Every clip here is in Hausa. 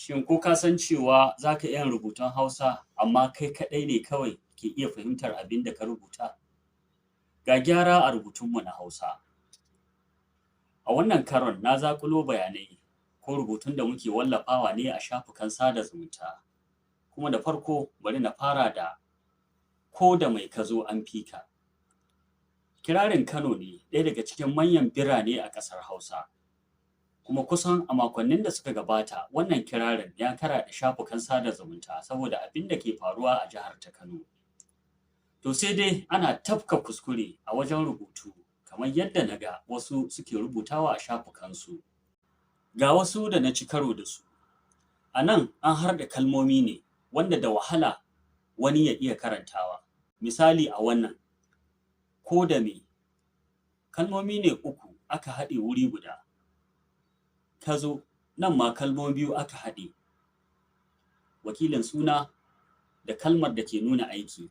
Shin ko ka san cewa za ka iya rubutun Hausa amma kai kaɗai ne kawai ke iya fahimtar abin da ka rubuta? Ga gyara a rubutunmu na Hausa. A wannan karon na zaƙulo bayanai ko rubutun da muke wallafawa ne a shafukan sada zumunta. Kuma da farko bari na fara da ko da mai ka zo an fi ka. Kirarin Kano ne ɗaya daga cikin manyan birane a ƙasar Hausa. Kuma kusan a makonnin da suka gabata wannan kirarin ya karaɗe shafukan sada zumunta saboda abin da ke faruwa a jihar ta Kano. To sai dai ana tafka kuskure a wajen rubutu kamar yadda na ga wasu suke rubutawa a shafukansu. Ga wasu da na ci karo da su. A nan an harɗe kalmomi ne wanda da wahala wani ya iya karantawa. Misali a wannan, ko da me, kalmomi ne uku aka haɗe wuri guda. Ka zo, nan ma kalmomi biyu aka haɗe. Wakilin suna da kalmar da ke nuna aiki.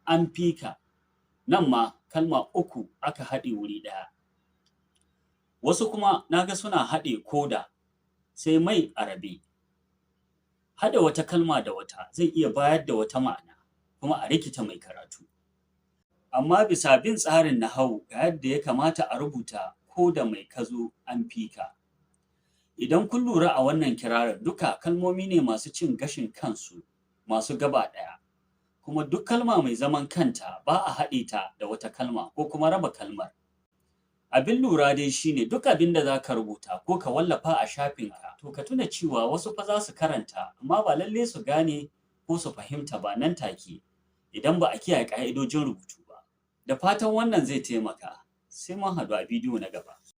An fi ka, nan ma kalma uku aka haɗe wuri ɗaya. Wasu kuma na ga suna haɗe koda, sai mai a rabe. Haɗe wata kalma da wata zai iya bayar da wata ma'ana kuma a rikita mai karatu. Amma bisa bin tsarin nahawu ga yadda ya kamata a rubuta ko da mai ka zo an fi ka. Idan kun lura a wannan kirarin duka kalmomi ne masu cin gashin kansu masu gaba ɗaya. Kuma duk kalma mai zaman kanta ba a haɗe ta da wata kalma ko kuma raba kalmar. Abin lura dai shine duk abin da za ka rubuta ko ka wallafa a shafinka to ka tuna cewa wasu fa za su karanta amma ba lalle su gane ko su fahimta ba nan take idan ba a kiyaye ƙa'idojin rubutu ba. Da fatan wannan zai taimaka. Sai mun haɗu a bidiyo na gaba.